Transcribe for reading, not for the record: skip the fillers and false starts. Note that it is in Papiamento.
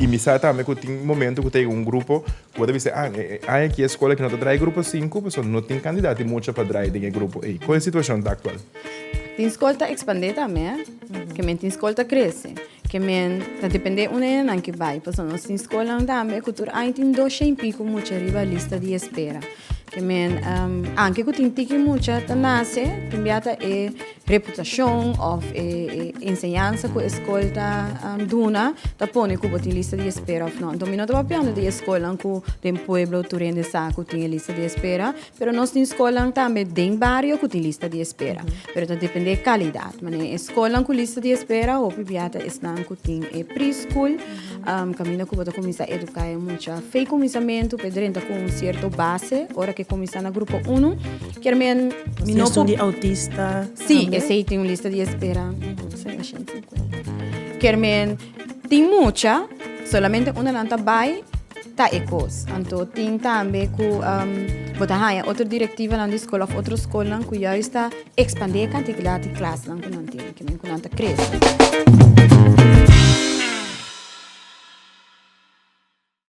I mi sa tambe ku tin momento ku ta yega un grupo ku bo ta bisa, ah, e aña aki e skola aki no ta drai grupo sinku pasobra no tin kandidat di mucha pa drai den e grupo ei. Kon e situashon ta aktual? Tin skol ta ekspandé tambe, eh. Ke men tin skol ta krese. Ke men ta dependé unda hendenan ke bai. Pasobra nos tin skolnan tambe ku tur aña tin dosha i piku mucha riba lista di espera. Ke men, anke ku tin tiki mucha ta nase, tin bia ta e Reputashon òf e enseñansa ku e skol ta duna ta pone ku bo tin lista di espera òf no. Anto mi no ta papiando di e skolnan ku den pueblo tur hende sa ku tin e lista di espera, pero nos tin skolnan tambe den bario ku tin lista di espera. Pero ta depende e kalidat. Manera e skolnan ku lista di espera hopi bia ta esnan ku tin e preschool, kaminda ku bo ta kuminsá eduká e mucha fei kuminsamentu pa e drenta ku un sierto base ora ku e kuminsá na grupo unu. Kier men mi no por. di autista. Sí, esei tin un lista di espera. 150. Kier men tin mucha, solamente unda nan ta bai ta e kos. Anto tin tambe ku um, bo ta haña otro direktivanan di skol of otro skolnan ku juist ta ekspandé e kantidat di klasnan ku nan tin, kier men ku nan ta krese.